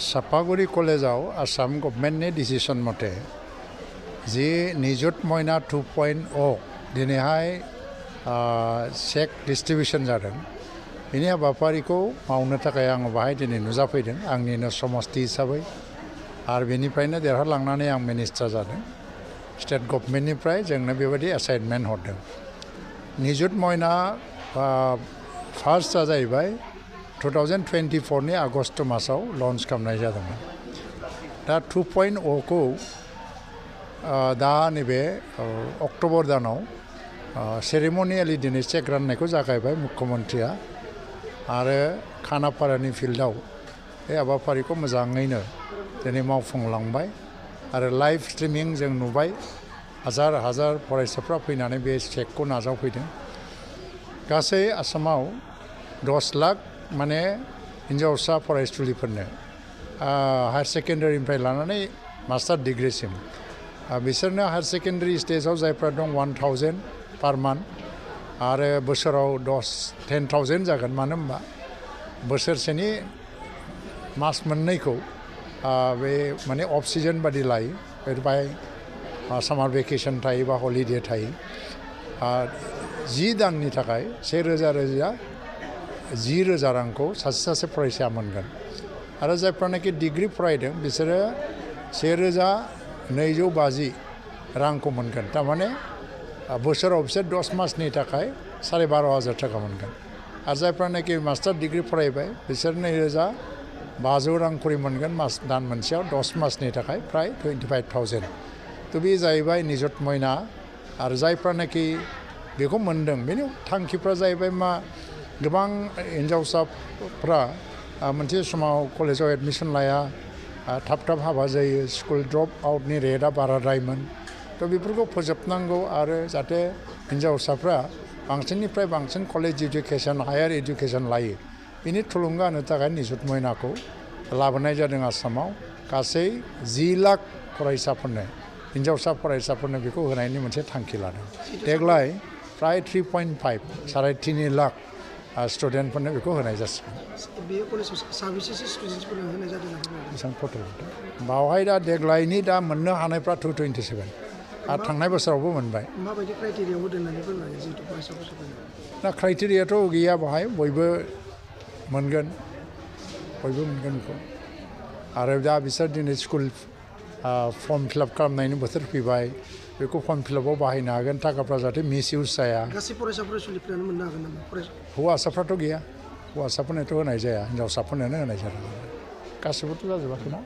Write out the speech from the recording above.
सापागुरि कलेजाव आसाम गभर्नमेन्टनि डिसिसन मथे जि निजुत मयना 2.0 दिनैहाय चेक डिस्ट्रिबिउसन जादों बेनि हाबाफारिखौ मावनो थाखाय आं बाहाय दिनै नुजाफैदों आंनिनो समस्ति हिसाबै आरो बेनिफ्रायनो देरहालांनानै आं मिनिस्टार जादों स्टेट गभर्नमेन्टनिफ्राय जोंनो बेबायदि एसाइनमेन्ट हरदों निजुत मयना फार्स्टआ जाहैबाय 2024 नि आगस्ट मासाव लन्च खालामनाय जादोंमोन दा 2.0 खौ दा नैबे अक्ट'बर दानाव सेरेमनियेलि दिनै चेक राननायखौ जागायबाय मुख्यमन्त्रिया आरो खानापारानि फिल्डआव बे हाबाफारिखौ मोजाङैनो दिनै मावफुंलांबाय आरो लाइभ स्ट्रिमिं जों नुबाय हाजार हाजार फरायसाफ्रा फैनानै बे चेकखौ नाजावफैदों गासै आसामाव 10 लाख माने हिन्जावसा फरायसुलिफोरनो हायार सेकेन्डारिनिफ्राय लानानै मास्टार डिग्रिसिम बिसोरनो हायार सेकेन्डारि स्टेजाव जायफ्रा दं 1000 पार मान्थ आरो बोसोराव 10,000 जागोन मानो होनबा बोसोरसेनि मास मोननैखौ बे माने अफ सिजन बादि लायो बेनिफ्राय सामार भेकेसन थायो बा हलिडे थायो 10 दाननि थाखाय 10,000 रांखौ सासे फरायसाया मोनगोन आरो जायफ्रानाखि डिग्री फरायदों बिसोरो 1,250 रांखौ मोनगोन थारमाने बोसोराव बिसोर 10 मासनि थाखाय 12,500 थाखा मोनगोन आरो जायफ्रानाखि मास्टार डिग्री फरायबाय बिसोर 2,500 रां खरि मोनगोन मास दान मोनसेयाव 10 मासनि थाखाय प्राय 25,000 तो बे जाहैबाय निजुत मयना आरो जायफ्रानाखि बेखौ मोनदों बेनि थांखिफ्रा जाहैबाय मा गोबां हिन्जावसाफ्रा मोनसे समाव कलेजाव एडमिसन लाया थाब हाबा जायो स्कुल ड्रप आउटनि रेटआ बाराद्रायमोन तो बेफोरखौ फोजोबनांगौ आरो जाहाथे हिन्जावसाफ्रा बांसिननिफ्राय बांसिन कलेज इडुकेसन हायार इडुकेसन लायो बेनि थुलुंगा होनो थाखाय निजुत मयनाखौ लाबोनाय जादों आसामाव गासै 10 लाख फरायसाफोरनो हिन्जावसा फरायसाफोरनो बेखौ होनायनि मोनसे थांखि लादों देग्लाय प्राय 3.5 3.5 लाख स्टुडेन्टफोरनो बेखौ होनाय जासिगोन बावहाय दा देग्लायनि दा मोननो हानायफ्रा 227 आरो थांनाय बोसोरावबो मोनबाय माबायदि क्राइटेरियायाव होदों होननानै फोरमायो जिहेतु फरायसाफोरखौ दा क्राइटेरियाथ' गैया बाहाय बयबो मोनगोन बेखौ आरो दा बिसोर दिनै स्कुल फर्म फिलआप खालामनायनि बोथोर फैबाय बेखौ फर्म फिलआपआव बाहायनो हागोन थाखाफ्रा जाहाथे मिस इउज जाया गासै फरायसाफोरनो मोननो हागोन नामा हौवासाफ्राथ' गैया हौवासाफोरनोथ' होनाय जाया हिन्जावसाफोरनोनो होनाय जादों गासिबोथ' जाजोबाखैना